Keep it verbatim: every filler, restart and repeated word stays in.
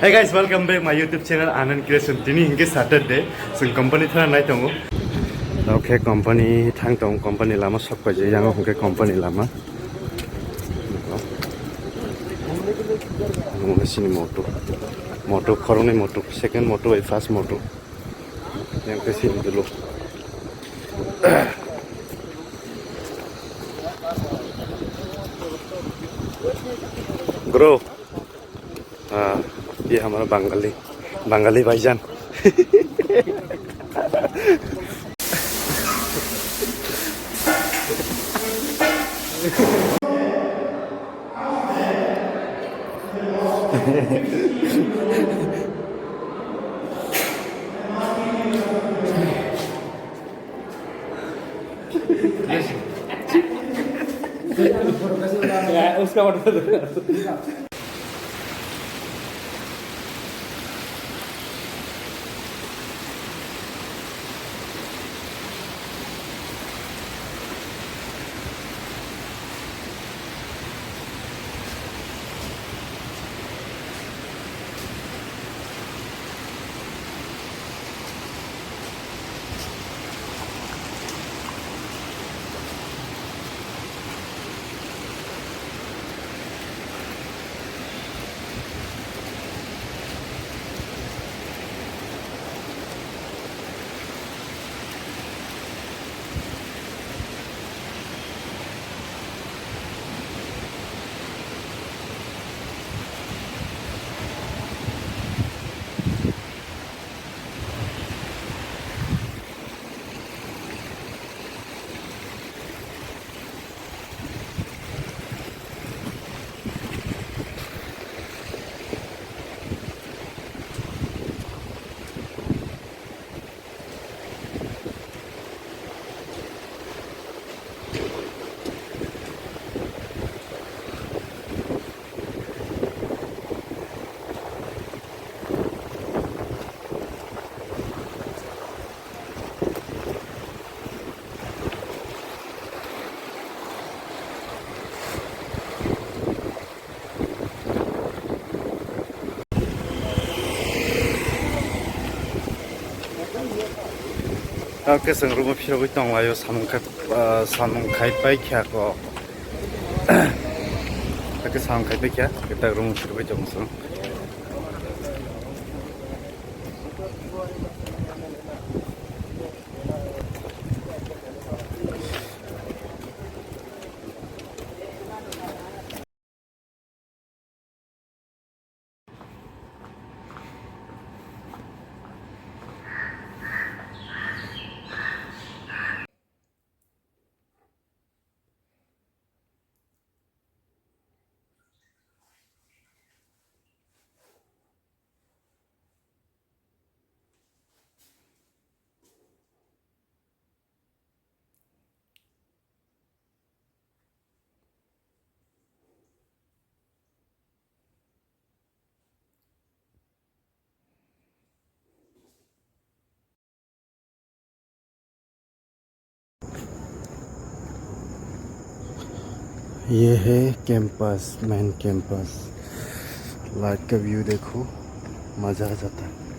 Hey guys, welcome back my YouTube channel Anand Creation. Tini hingke Saturday, chwng company thana nai tongo. Okay, company thang tong, company lama sok paijak, yango hingke company lama. Omo sini moto, moto khoroknwi moto, second moto bai first moto. Yang ke sini dulu. Bro. हाँ, ये हमारा बंगाली, बंगाली भाईजान। उसका बता दो। Khe chwng room-o phirogwi tonglaio, samung khai, ah, samung khai paikha kok. Khe samung khai paikha, khe tak room-o phirogwi tong chwng. ये है campus, main campus. Light का व्यू देखो, मजा आ जाता है।